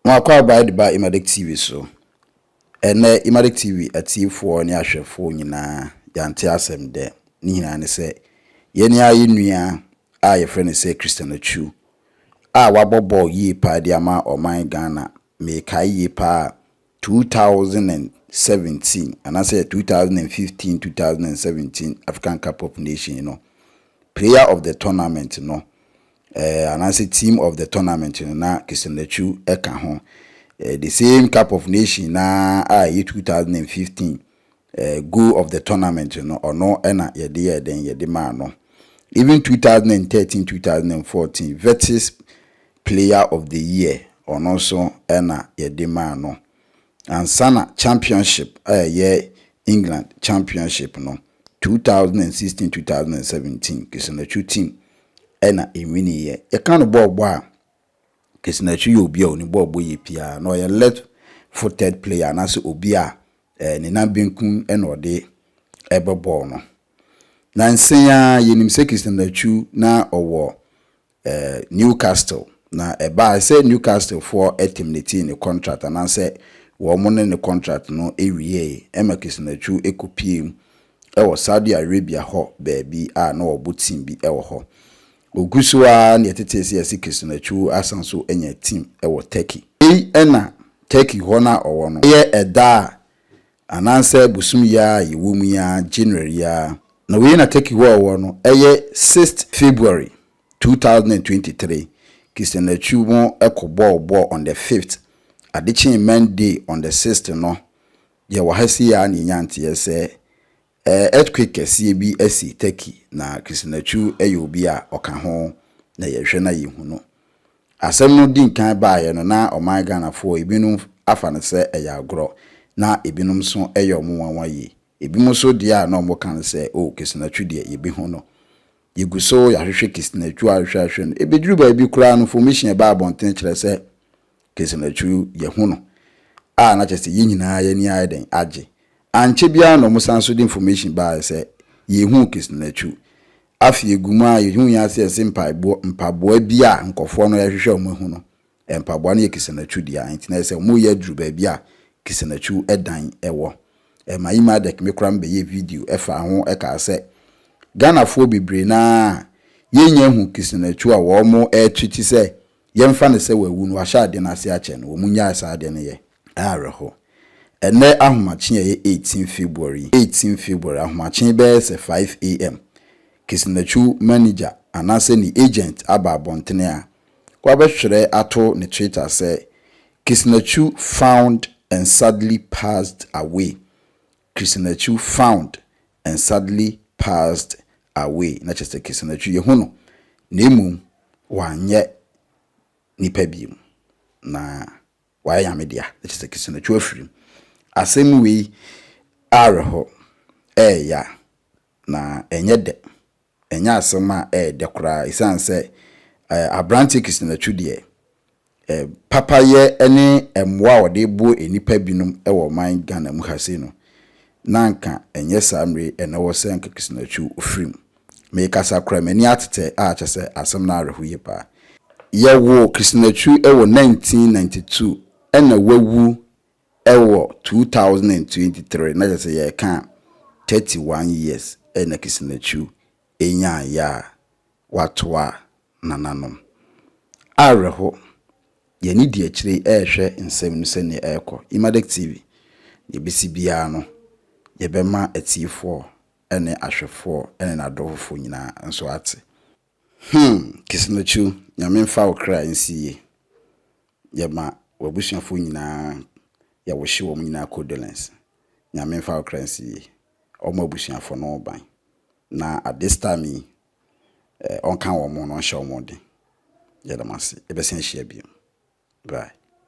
Mo akwaaba de ba Imadek TV so. Ɛnɛ Imadek TV atiefoɔ ne ahwɛfoɔ nyinaa, yɛante asɛm dɛ. Ne nyinaa ne sɛ yɛne ayɛ nua a yɛfrɛ no sɛ Christian Atsu a wabɔ bɔɔl yie paa de ama ɔman Ghana. Mekae yie paa, 2017 anaasɛ 2015 2017 African Cup of Nations no, player of the tournament no anaasɛ team of the tournament no, na Christian Atsu ɛka ho. The same Cup of Nation na a ɛyɛ 2015, goal of the tournament no, ɔno ɛna yɛde yɛ den yɛde maa no. Even 2013 2014 Vetis Player of the Year, ɔno nso ɛna yɛde maa no. Ansana championship a ɛyɛ England Championship no, 2016 2017, Christian Atsu team ɛna ɛwiniiɛ. Yɛka no bɔɔl bɔ a, Christian Atsu yɛ obi a ɔne bɔɔl bɔ yie paa, na ɔyɛ left footed player anaasɛ obi a ne nan benkum ɛna ɔde ɛbɔ bɔɔl no. Na nsɛn a yɛnim sɛ Christian Atsu na ɔwɔ Newcastle, na ɛbaa sɛ Newcastle foɔ ɛterminate ne contract anaasɛ wɔn ne ne contract no ewie, ɛma Christian Atsu ekopie mu ɛwɔ Saudi Arabia hɔ baabi a na ɔbɔ team bi ɛwɔ hɔ. Ogu so a na yɛtete sɛ yɛsi Christian Atsu asan so anya team ɛwɔ Turkey. Eyi ɛna Turkey hɔ na ɔwɔ no, ɛyɛ ɛda a anaasɛ bosom yi a yɛwɔ mu yi a, January yi a na wei na Turkey hɔ a ɔwɔ no, ɛyɛ 6 February 2023, Christian Atsu mu ɛkɔ bɔɔl bɔɔl on the 5th, adekyee Monday on the 6th no, yɛwɔ ha si a na yɛnya nteɛ sɛ earthquake kɛseɛ bi asi Turkey, na Christian Atsu yɛ obi a ɔka ho na yɛhwɛ na yɛhu no. Asɛm no di nkan baeɛ no, na ɔman Ghanafoɔ ebinom afa no sɛ ɛyɛ agorɔ, na ebinom nso yɛ ɔmo nwanwa yie. Ebinom nso deɛ a na ɔmo ka no sɛ, o, Christian Atsu deɛ, yɛbɛhu no. Yɛgu so yɛahwehwɛ Christian Atsu, ahwehwɛ ahwehwɛ no, ebeduru baabi koraa no, information ɛba abɔnten kyerɛ sɛ Christian Atsu yɛhu no a, na kyerɛ sɛ yɛn nyinaa yɛn ani ayɛ den agye. Ankyɛ biara na ɔmo san so de information baa sɛ yɛhu Christian Atsu. Afei egu mu a yɛhu yɛn ase yɛsɛ mpaboa, mpaboa bi a nkɔfoɔ no yɛhwehwɛ ɔmo ahu no, mpaboa no yɛ Christian Atsu deɛ, nti na sɛ ɔmo yɛ aduru baabi a Christian Atsu ɛdan ɛwɔ. Ɛma yi ma dɛk me koraa mbɛyɛ video ɛfa ho, ɛka sɛ Ghanafoɔ bebree naa yɛnya hu Christian Atsu a wɔn ɛretwiti sɛ yɛmfa no sɛ wawu no, wahyɛ adeɛ no ase akyɛ no, wɔn nyaa saa adeɛ no yɛ awerɛho. Ɛnɛ ahomakye a ɛyɛ 18 February, 18 February ahomakye bɛyɛ sɛ 5 a.m., Christian Atsu manager anaasɛ ne agent aba abɔntene a wabɛhwerɛ ato ne Twitter sɛ, "Christian Atsu found and sadly passed away. Christian Atsu found and sadly passed away." Na kyerɛ sɛ Christian Atsu yɛhu no, na mmom wanyɛ nipa bio na wayɛ Nyame dea. Na kyerɛ sɛ Christian Atsu afiri mu. Asɛm wei awerɛhɔ, ɛɛya na ɛnyɛ dɛ, ɛnyɛ asɛm a ɛyɛ dɛ koraa, ɛsiane sɛ aberanteɛ Christian Atsu deɛ, papayɛ ne mmoa a wɔde bo nnipa binom wɔ ɔman Ghana mu ha sei no, na nka ɛnyɛ saa mmere ɛna wɔ sɛ nka Christian Atsu ofiri mu. Mekasa koraa, m'ani atetɛ a kyerɛ sɛ asɛm no awerɛho yie paa. Yɛwɔ Christian Atsu wɔ 1992, ɛna wawu ɛwɔ 2023, na kyerɛ sɛ yɛreka 31 years ɛna Christian Atsu ɛnyaayɛ a watoa nananom. Awerɛho, yɛne di akyire ɛrehwɛ nsɛm no sɛnea ɛrekɔ. Imadek TV, deɛ ɛbɛsi biara no, yɛbɛma atiefoɔ ne ahwɛfoɔ ne n'adɔfofoɔ nyinaa nso ate. Christian Atsu, Nyame mfa wo kra nsi yie. Yɛma w'abusuafoɔ nyinaa, yɛwohye wɔn nyinaa condolence. Nyame mfa wo kra nsi yie. Ɔmo abusuafoɔ no ban. Na at this time yi, ɔnka wɔn ho na ɔnhyɛ wɔn den. Yɛda mo ase. Yɛbɛsan ahyia bio. Bye.